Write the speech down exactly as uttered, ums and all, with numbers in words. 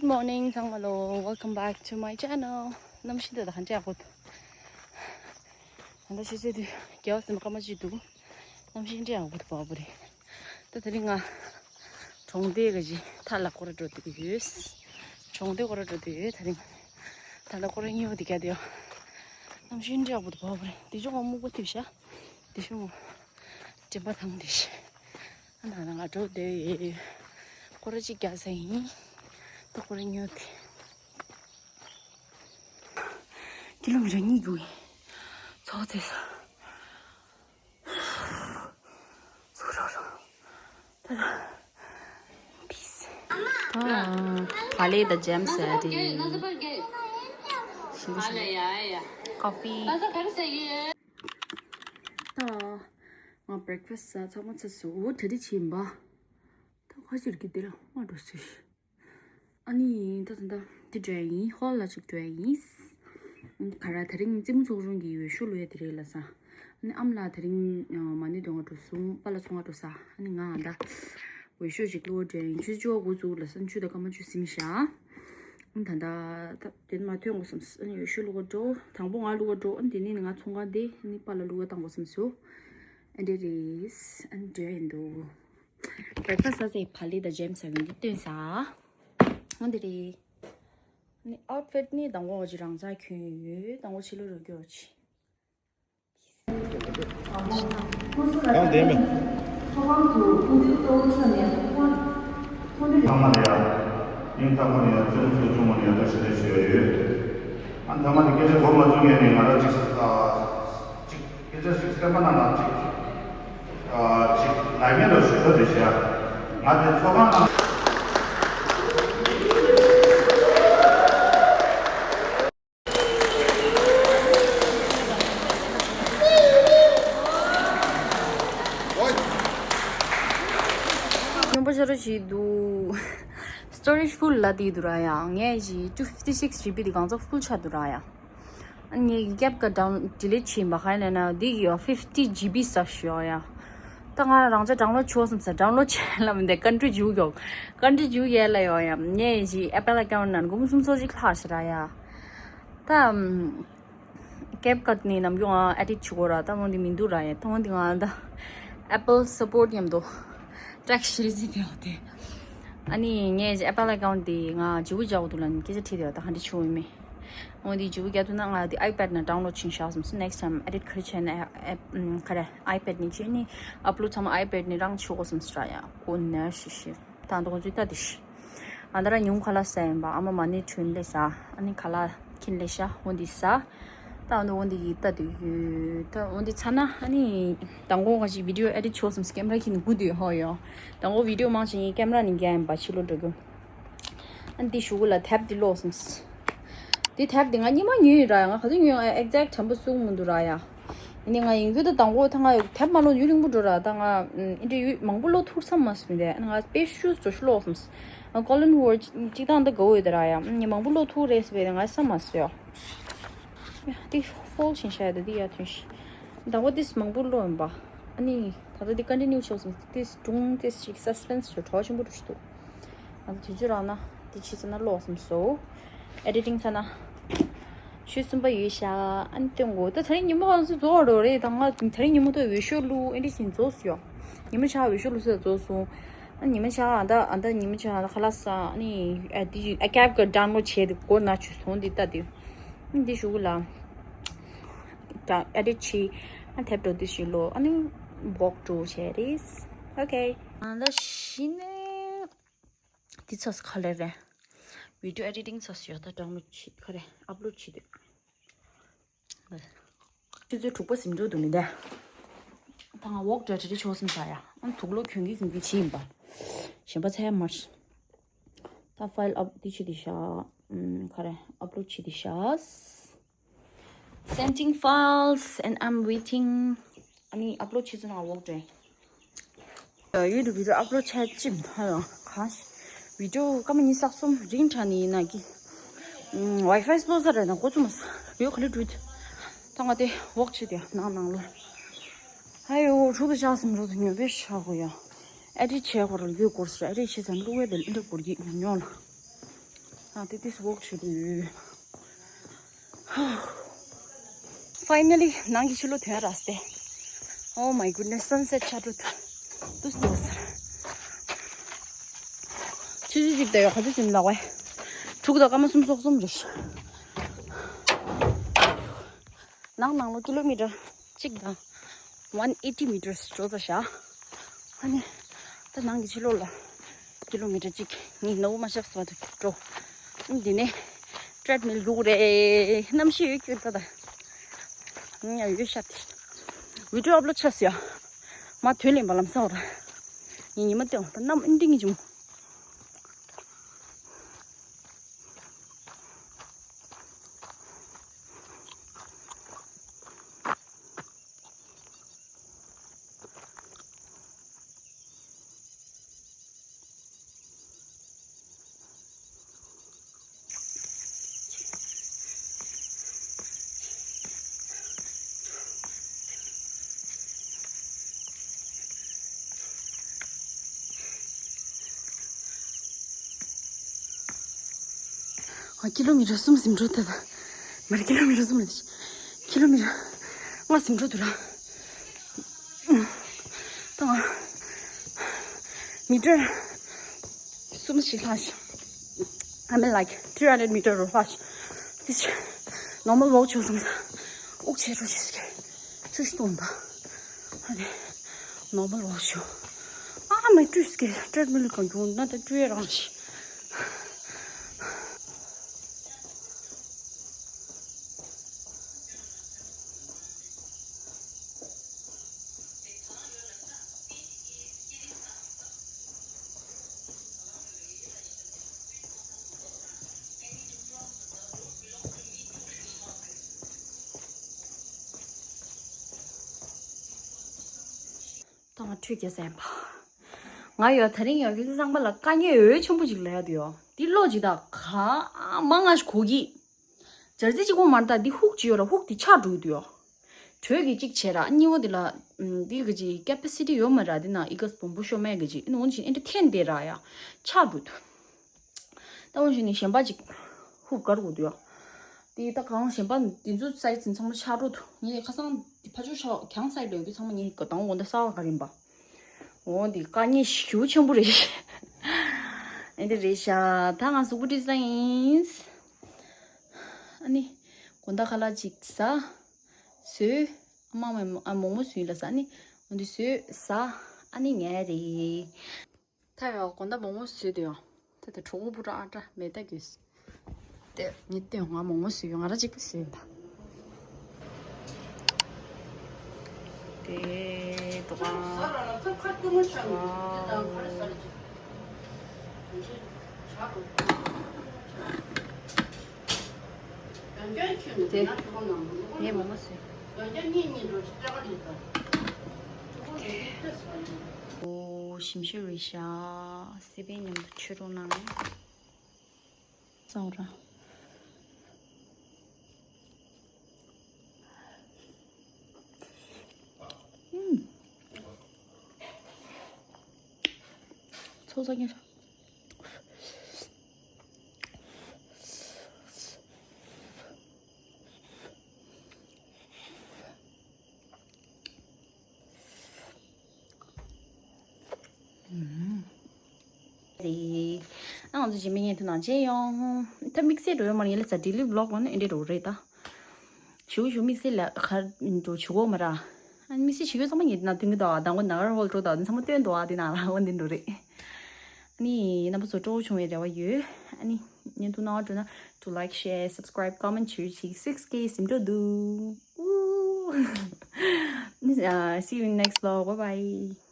Good morning ཚང་མ་ལོ། Welcome back to my channel. གནམ་གཤིས་འདི་ད་ག་འདྲ་ཡག་པོ་འདུག་ད་ལྟ་ཕྱི་ཚེས་དུས་རྒྱལ་བ་སེམས་དཔའ་སྐར་མ་གཅིག་འདུག་གནམ་གཤིས་འདྲ་ཡག་པོ་འདུག་བ་པོ་རེད། ད་དེ་རིང་ང་གྲོང་སྡེ་ག་ཅིག་ཐ་ལ་སྐོར་ར་འགྲོ་འདོད་ཡོད། གྲོང་སྡེ་སྐོར་ར་འགྲོ་འདོད་ཡོད་དེ་རིང་། ད་ལྟ་སྐོར་ར་གཉིས་པ་འདི་ག་དེ་ཡོད། གནམ་གཤིས་འདྲ་ཡག་པོ་འདུག་བ་པོ་རེད། དེ་ཕྱོགས་ང་སྨུག་པ་ཐིབས་ཤག་དེ་ཕྱོགས་ང་དྲན་པ་དང་དེ་ཤི། ཨ་ན་ན་ང་འགྲོ་འདོད་ཡོད། སྐོར་ར་གཅིག་རྒྱག་ས་ཡིན། ད་སྐོར་ར་གཉིས་པ་དེ། ཀི་ལོ་མི་ཊར་གཉིས་རྒྱུག་ཡིན། ཚོགས་རྫས་ས། སུ་རོ་རོ། ད་ད། Peace. ཨ། བག་ལེབ་དང་ཇེམ་ཟ་རེད། ཤིང་ཤིང་། Coffee. ད། ང་breakfast་ཟ་ཚང་མ་ཚར་སོང་། གྲ་སྒྲིག་བྱེད་ཡིན་པ། ད་ཁ་ཕྱིར་གི་དེ་ལ་མ་འགྲོ་ཟེར། ཨ་ནི་ད་ད་ད་འདི་འགྲོ་ཡ་ཡིན། ཧོལ་ལ་ཅིག་འགྲོ་ཡ་ཡིན། ག་ར་དེ་རིང་རྩེད་མོ་ཚོགས་ཆུང་གི་འོས་ཤོག་བླུག་ཡ་དེ་རེད་ལ་ས། ཨ་ནི་ཨ་མ་ལགས་དེ་རིང་མ་ཎི་འདོན་ག་འགྲོ་སོང་། པཱ་ལགས་ཚོང་ཁང་འགྲོ་ས། ཨ་ནི་ང་ད་འོས་ཤོག་ཅིག་བླུག་ག་འགྲོ་ཡ་ཡིན། ཆུ་ཚོད་བཅུ་པ་འགོ་བཙུགས་ལ་ས། ཆུ་ཚོད་སྐར་མ་བཅུ་ཟིན་ཤག་ཨ་ནི་ད་ད་ད་དེ་མ་ཐོན་དགོས་བསམ། ཨ་ནི་འོས་ཤོག་བླུག་ག་འགྲོ། དང་པོ་ང་བླུག་ག་འགྲོ། ཨ་ནི་དེ་ནས་ང་ཚོང་ཁང་དེ་ཨ་ནི་པཱ་ལགས་བླུག་ག་བཏང་དགོས་བསམ་སོང་། ཨ་འདྲ་རེད། ཨ་ནི་འགྲོ་ཡ་ཡིན་འདུག Breakfast་ཟ་ཚེ་བག་ལེབ་དང་ཇེམ་ཟ་གི་འདི་སྟོན་ས། འོ་འདི་རེད། ནི་outfit་ནི་དང་པོ་འོ་ཅི་རང་ཚ་གྱོན་ཡོད། དང་པོ་ཕྱི་ལོགས་རོ་སྐྱོར་ཅི། གང་བསྡད་མེད། ཚང་མ་ལ་ཡ། སྙིང་ཐག་པ་ནས་ཡ་བརྩི་བཀུར་ཆེ་ཆུང་བ་ནས་ཡ་བཀྲ་ཤིས་བདེ་ལེགས་ཞུ་ཡ་ཡོད། ཨ་ནི་ཐ་མ་དེ་སྐད་ཆ་གོ་མ་བཅུག་མཁན་ནི་ང་རང་ཅིག་ཨ། ཅིག་སྐད་ཆ་ཞིག་སེམས་པ་ནང་ལ་ཅིག་ཨ། ཅིག་ལབ་མཁན་འདྲ་ཞུ་ཐབས་རེད་ཤག་ང་དེ་ཚོགས་ཁང་ནང་། སྙོམས་པོ་ཆེ་རུ་ཞིག་འདུག Storage full་ལབ་དེ་འདུག་ར་ཡ། ངས་ཀྱི་two fifty six GB་དེ་གང་ཚ་full་ཆགས་འདུག་ར་ཡ། ཨ་ངས་ཀྱི་ཀེབ་ཀ་down delete་བྱས་པ་ག་ཡིན་ལབ་ན་འདི་གི་ཡོ་fifty GB་ཟ་ཞུ་ཡོ་ཡ། ད་ང་རང་ཅག་download་བྱོས་སམ་ས། download་བྱས་ལབ་མི་འདི་country་འཇུག་ཡོ། country་འཇུག་ཡས་ལ་ཡོ་ཡ། ངས་ཀྱི་Apple account་ནང་སྒོར་མོ་སུམ་སོ་ཅིག་ལྷག་ཤི་ར་ཡ། ད། ཀེབ་ཀ་ནི་ནམ་རྒྱུན་ཨ་edit་བྱེད་དགོས་ར། ད་འོ་འདི་མི་འདུག་ར་ཡ། ད་འོ་འདི་ང་ད་Apple support་མཉམ་དུ་track་ཤི་རི་ཟི་དེ་འོ་དེ། ཨ་ནི་ངས་Apple account་དེ་ང་བརྗེ་པོ་རྒྱག་དགོས་འདུག་ལབ་ནི་སྐད་ཆ་དྲིས་དེ་བ། ད་ག་འདྲ་བྱུང་ཡོད་མེད། འོ་འདི་བརྗེ་པོ་རྒྱག་ཐུབ་ན་ང་འདི་iPad་ནང་download་བྱིན་བཞག་སོང་། next time edit་ག་རེ་བྱས་ན་ཨེ་ཨེ་ག་རེ་iPad་ནས་བྱས་ནི་upload་ཚང་མ་iPad་ནས་རང་བྱེད་དགོས་སམ་སི་ར་ཡ། གོ་ནར་ཤི་ཤི། ད་ང་ཚོ་ལྟ་དེ་ཤི། ཨ་ད་ར་ཉུང་ཁ་ལག་ཟ་ཡིན་པ། ཨ་མ་མ་ཎི་གྲོན་ལས་ཟ། ཨ་ནི་ཁ་ལག་ཁྱིན་ལས་ཤ་འོ་འདི་ཟ། ད་འོ་འདི་འོ་འདི་ཡི་ལྟ་དུ་ཡོད། ད་འོ་འདི་ཚ་ན་ཨ་ནི་དང་གོ་ག་ཞིག་video edit་ཆོག་སམ་སི་ཀེམ་ར་ཁྱིན་གུ་དུ་ཧོ་ཡོ། དང་གོ་video་མང་ཆེ་ཡིན་ཀེམ་ར་ནི་རྒྱ་ཡིན་པ་ཕྱི་ལོ་འགྲོ་རྒྱུ། ཨ་ནི་འདི་ཞུ་གུ་ལ་ཐེབ་འདི་ལོག་སམ་སི། འདི་ཐེབ་འདི་ང་ཉི་མ་ཉོས་ཡོད་ར་ཡ། ང་ག་ཚོད་ཉོས་ཡོད་exact་དྲན་པ་གསུང་མི་འདུག་ར་ཡ། ཡིན་ནའི་ང་ཡིན་རྒྱུ་ད་དང་པོ་ད་ང་ཐེབས་མ་ལོ་ཡུན་རིང་པོ་འགྲོ་ར། ད་ང་ཨིན་དྲི་ཡུལ་མང་པོ་ལོ་ཐུག་ས་མ་སོང་། དེ་ང་དཔེ་ཤུ་ཙོ་ཤུ་ལོ་སོང་། ང་ཀོ་ལིན་ཝར་གཅིག་དང་ད་ག་འོ་ཡོད་ད་ར་ཡ། ངས་མང་པོ་ལོ་ཐུག་རེད་ཟེར་བས་ང་ས་མ་སོ་ཡ། དེ་ཧྥོལ་ཕྱིན་ཤ་ཡ་ད་དེ་ཡ་ཐོན་ཤི། དང་པོ་དེ་མང་པོ་ལོ་ཡིན་པ། ཨ་ནི་ད་ལྟ་དེ་ཀོན་ཊི་ནིའུ་ཆོག་སོང་། དེ་སྒྲུང་དེ་ཞིག་སས་པེན་སི་ཞིག་གྲོགས་ཆེན་པོ་རུ་ཞིག་འདུག་ང་ཚོ་དུས་ཚོད་རག་ན་དེ་བྱས་ཙ་ན་ཀློག་བསམ་སོ། ཨེ་ཌི་ཊིང་ཚ་ན། ཆུ་གསུམ་པ་ཡོད་ཤག་ཨ་ནི་སྟོན་གོ། ད་དེ་རིང་ཉིན་མོ་ག་ཚོད་རྫོགས་འགྲོ་རེད། ད་ང་དེ་རིང་ཉིན་མོ་ཐོག་འོས་ཤོག་བླུགས། ཨེ་འདྲ་བཞིན་རྫོགས་སོང་ཡོ། ཉི་མ་ཤར་འོས་ཤོག་བླུགས་ས་རྫོགས་སོང་། ཨ་ཉི་མ་ཤར་ཨ་ད་ཨ་ད་ཉི་མ་ཤར་ཨ་ད་ཁ་ལག་ཟ། ཨ་ནི་ཨ་དེ་ཨ་ཀེབ་ཀ་ཌའོན་ལོཌ་བྱས་ཏེ་གོ་ན་ཆུ་སོང་དེ་ལྟ་དེ། ཨ་འདི་ཞུ་གི་ལ། ད་ཨེ་ཌི་ཊི་བྱས། ཨ་ཐེབས་འགྲོ་དུས་ཤིག་ལོ། ཨ་ནི་བོག་འགྲོ་བྱས་རེད། ཨོ་ཁེ། ཨ་ད་གཞི་ནས། འདི་ཚོ་ག་ལེ་རེད། video editing་ཚོ་ཡོད་ད་download་བྱེད་ག་རེ་upload་བྱེད་དུས། ཆུ་ཚོད་དྲུག་པ་ཟིན་འགྲོ་འདུག་མི་འདའ། ད་ང་walk་འདྲ་བྲེལ་བྲེལ་ཆོག་སེམས་ས་ཡ། ཨ་དུག་ལོག་གྱོན་གི་གྱོན་གི་བྱེད་ཡིན་པ། གཞན་པ་ཚ་ཡ་མར། ད་file up་འདི་བྱེད་དི་ཤ། ཨམ་ག་རེ་upload་བྱེད་དི་ཤ། Sending files and I'm waiting. ཨ་ནི་upload་བྱེད་ཚུལ་ནང་ཝོག་འདྲེ། ཡུལ་དུ་video upload་བྱས་ཅིམ་ཧ་ཡང་གང་video་སྐར་མ་ཉི་ཤུ་རྩ་གསུམ་རིང་དྲགས་ནི་ཡིན་ན་གི། ཨམ་Wi-Fi་སློ་ས་རེད་ན་འགོ་བཙུགས་མ་ས་ཡོད་ག་ལེ་འགྲུལ། ད་ང་དེ་ཝོག་བྱེད་དེ་ནང་ནང་ལོ། ཧ་ཡོ་ཧྲུག་ཏུ་ཆགས་སམ་རོ་དུ་ཉོ་བེ་ཤ་གོ་ཡ། edit་བྱས་གོ་ར་ཡོད་གོ་ས་edit་བྱེད་ཙམ་བླུག་བེ་དེ་འདྲ་གོ་གི་ཉོ་ཉོ་ལ། ཨ་དེ་དེ་སུ་ཝོག་ཞུ་དུས། Finally ནང་གི་ཕྱི་ལོགས་ཐོན་ར་སྟེ། Oh my goodness, sunset ཆགས་འགྲོ་ཏུ་སྟེ་ཟེར། ཆུ་ཆུ་ཅིག་བལྟ་ཡོད། ག་ཚོད་ཟིན་ལགས་བས། དྲུག་དང་སྐར་མ་སུམ་ཅུ་སོ་གསུམ་རེད། ནང་ནང་ལོ་ཀི་ལོ་མི་ཊར་གཅིག་དང་one eighty meters འགྲོ་ཚར་ཤག་ཨ་ནི་ད་ནང་གི་ཕྱི་ལོགས་ལ་ཀི་ལོ་མི་ཊར་གཅིག་གཉིས་ནོར་བུ་མ་ཤག་སོ་དུ་འགྲོ། ཨ་ནི་འདི་ནས་ཊྲེཌ་མིལ་རྒྱུག་རེད། གནམ་གཤིས་ཡོད་ཁྱོད་ད་ད། ང་ཡོད་ཤག་དེ་བི་ཌིའོ་ཨབ་ལོཌ་ཆགས་སོང་ཡ། མ་དུས་ལེན་པ་ལམ་སང་བར་ངས་ཉི་མ་སྟོན་ད་གནམ་ཨིན་ཏིང་གི་འཇུམ། ཨ་ཀི་ལོ་མི་ཊར་གསུམ་ཟིན་འགྲོ་ད་ད། མར་ཀི་ལོ་མི་ཊར་གསུམ་ལ་ཀི་ལོ་མི་ཊར་ལྔ་ཟིན་འགྲོ་འདུག་ལ། ད་ང་མི་ཊར་གསུམ་ཞིག་ལྷག་ཤག I mean, like, three hundred meter རུ་ལྷག་ཤག་དེ་ཕྱིར་ནོར་མལ་ཝོག་བྱོས་སོང་ཙང་དབུགས་ཆད་འགྲོ་ཆེ་ཟེར་གི། ཆུ་ཞིག་བཏུང་པ། ཨ་རེ། ནོར་མལ་ཝོག་བྱོས། ཨ་མའི་བཀྲུས་ཟེར་གི། ཊྲེཌ་མིལ་གང་གྱོང་ན་ད་བཀྲུས་རང་ཤི། ད་ང་ཁྲུས་རྒྱག་ཟེར་པ། ང་ཡོད་ད་རིང་ཡོད་ཁྱེད་ཚོ་ཚང་མ་ལ་དཀའ་ངལ་འོས་ཆེན་པོ་ཅིག་ལབ་ཡ་དུ་ཡོད། འདི་ལོ་ཅིག་ད་ག་མ་ང་ཞིག་གོ་གི། སྦྱར་རྩི་གཅིག་པོ་མ་རེད་ད། འདི་ཧུག་ཅིག་ཡོད་ར། ཧུག་འདི་ཆག་འགྲོ་གི་དུ་ཡོད། དྲོད་ཀྱི་གཅིག་བྱས་ར། གཉིས་པ་འདི་ལ་འདི་གི་ཅིག་ཀེ་པེ་སི་ཊི་ཡོད་མ་ར། འདི་ན་ཨི་ཀ་སྡོང་པོ་ཤོ་མེད་གི་ཅིག་ཨིན་འོན་ཅིག་ཨེ་འདྲ་འཐེན་བསྡད་ར་ཡ། ཆག་འགྲོ་དུ། ད་འོན་ཞིག་ནི་གཞན་པ་ཅིག་ཧུབ་གར་དགོས་འདུག་ཡ། དེ་ད་གང་གཞན་པ་འདི་ཚོ་སའི་ཛི་ཚང་མ་ཆག་འགྲོ་འདུག་ངས་ཁ་སང་འདི་ཕ་ཆུ་ཤ་གྱང་སའི་ལོས་ཀྱི་ཚང་མ་ངས་ག་དང་འོ་འདི་ས་བ་ག་རིམ་པ། འོ་འདི་དཀའ་ངལ་ཞེ་པོ་ཆེན་པོ་རེད། ཨེ་འདི་རེད་ཤག་ད་ང་གཟུགས་པོ་བཀྲུས་ས་ཡིན། ཨ་ནི་དགོང་དག་ཁ་ལག་ཅིག་ཟ། ཟོས། ཨ་མ་མ་ཨ་མོག་མོག་ཟོས་ལ་ཟ་ནི། འོ་འདི་ཟོས་ཟ། ཨ་ནི་ཉལ་རེད། ད་ཡང་དགོང་དག་མོག་མོག་ཟོས་དུས་ཡང་། ད་ད་གྲོགས་པོ་པུ་ཏྲ་ཨ་ཏྲ་མེ་ཏ་གྱོས། དེ་ངས་བསྟན་ང་མོག་མོག་ཟོས་ཡོང་། ང་ར་གཅིག་པུ་ཟོས་ཡོང་ད། དེ་དོ་ག་དེ་ངས་མོག་མོག་ཟོས། ཨོ་ཞིམ་ཤོས་རེད་ཤག་སི་པན་མཉམ་དུ་མཆོད་རོགས་གནང་། ཚ་བོ་ར། ཨུམ། ཚོགས་ས་ཉེར། རེད། ཨ་ང་ཚོ་རྗེས་མའི་བརྙན་ཐུང་ནང་མཇལ་ཡོང་། ད་དམིགས་བསལ་འགྲོ་ཡོད་མ་རེད། ངས་ལ་ས་ཌེ་ལི་བི་ལོག་འོ་ན་ཨེ་འདྲས་འགྲོ་རེད་ད། ཞུ་ཞུ་དམིགས་བསལ་ལ་གར་འགྲོ་བྱེད་གོ་མ་ར། ཨ་དམིགས་བསལ་བྱེད་གོ་ཚང་མ་ངས་ན་དུང་གི་ད་དང་པོ་ནག་ར་ཧོལ་འགྲོ་ད་དེ་ཚང་མ་སྟོན་འདུག་ཨ་དེ་ན་ར་འོ་འདི་འགྲོ་རེད། ཨ་ནི་རྣམ་པ་ཚོ་སྤྲོ་བོ་བྱུང་བའི་རེ་བ་ཡོད། ཨ་ནི་བརྙན་ཐུང་སྣང་བ་འགྲོ་ན་to like, share, subscribe, comment བྱེད་ཅིག six K ཟིན་འགྲོ་འདུག Ooh. See you in next vlog. Bye bye.